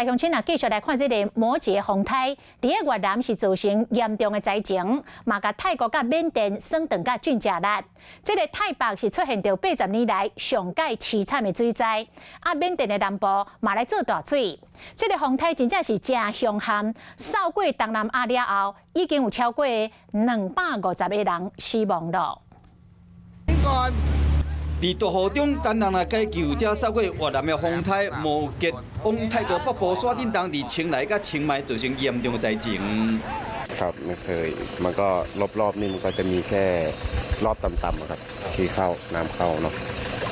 來鄉親啊，繼續來看這个摩羯風颱，佇个越南是造成嚴重的災情，嘛共泰國佮緬甸損斷甲真正力。這个泰北是出現著80年來上蓋淒慘的水災，啊，緬甸的南部嘛來做大水。這个風颱真正是誠兇悍，掃過東南亞了後，已經有超過250個人死亡了。佇大雨中，等人來解救，才掃過越南的風颱摩羯，往泰國北部山頂當地清萊佮清邁造成嚴重的災情。 ครับไม่เคยมันก็รอบๆนี่มันก็จะมีแค่รอบต่ำๆครับที่เข้าน้ำเข้าเนาะ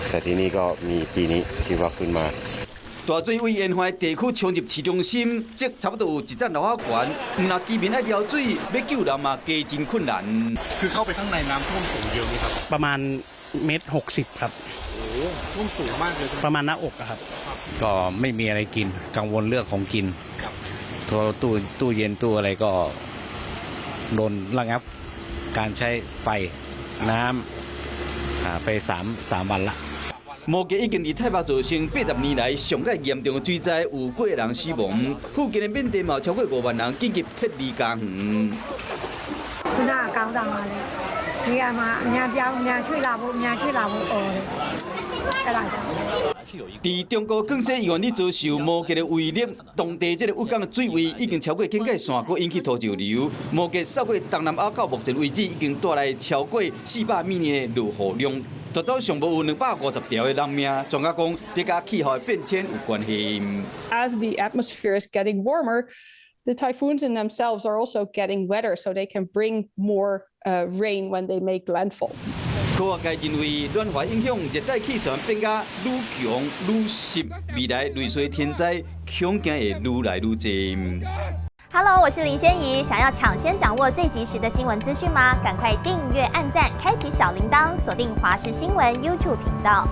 แต่ที่นี่ก็มีปีนี้ที่ว่าขึ้นมา 大水對沿岸地區衝入市中心，這差不多有一層樓仔懸，毋但居民愛撩水，欲救人嘛加真困難。 คือเข้าไปข้างในน้ำท่วมสูงเยอะไหมครับ ประมาณเมตรหกสิบครับ โอ้ท่วมสูงมากเลย ประมาณหน้าอกอะครับ ก็ไม่มีอะไรกินกังวลเรื่องของกินโทรตู้ตู้เย็นตู้อะไรก็โดนระงับการใช้ไฟน้ำอ่าไปสามสามวันละ 摩羯已經佇泰北造成80年來上蓋嚴重的水災，有幾个人死亡。附近的緬甸嘛超過5萬人緊急撤離家園。 ခုနကကောင်းတာပါလေနေရာမှာအများပြောင်းအများချွေလာဖို့အများချွေလာဖို့អော်တယ်အဲ့ဒါကြောင့် 佇中國廣西猶原咧遭受摩羯的威力，當地這个鬱港的水位已經超過警戒線，閣引起土石流。摩羯掃過東南亞到目前為止，已經帶來超過400米的落雨量，奪走上無有250條的人命。專家講，這佮氣候的變遷有關係。 As the atmosphere is getting warmer, the typhoons in themselves are also getting wetter, so they can bring more rain when they make landfall. 科學界認為，暖化影響熱帶氣旋變甲愈強愈濕，未來類似天災恐驚會愈來愈濟。 Hello，我是林仙怡，想要搶先掌握最及時的新聞資訊嗎？趕快訂閱、按讚、開啟小鈴鐺，鎖定華視新聞 YouTube 頻道。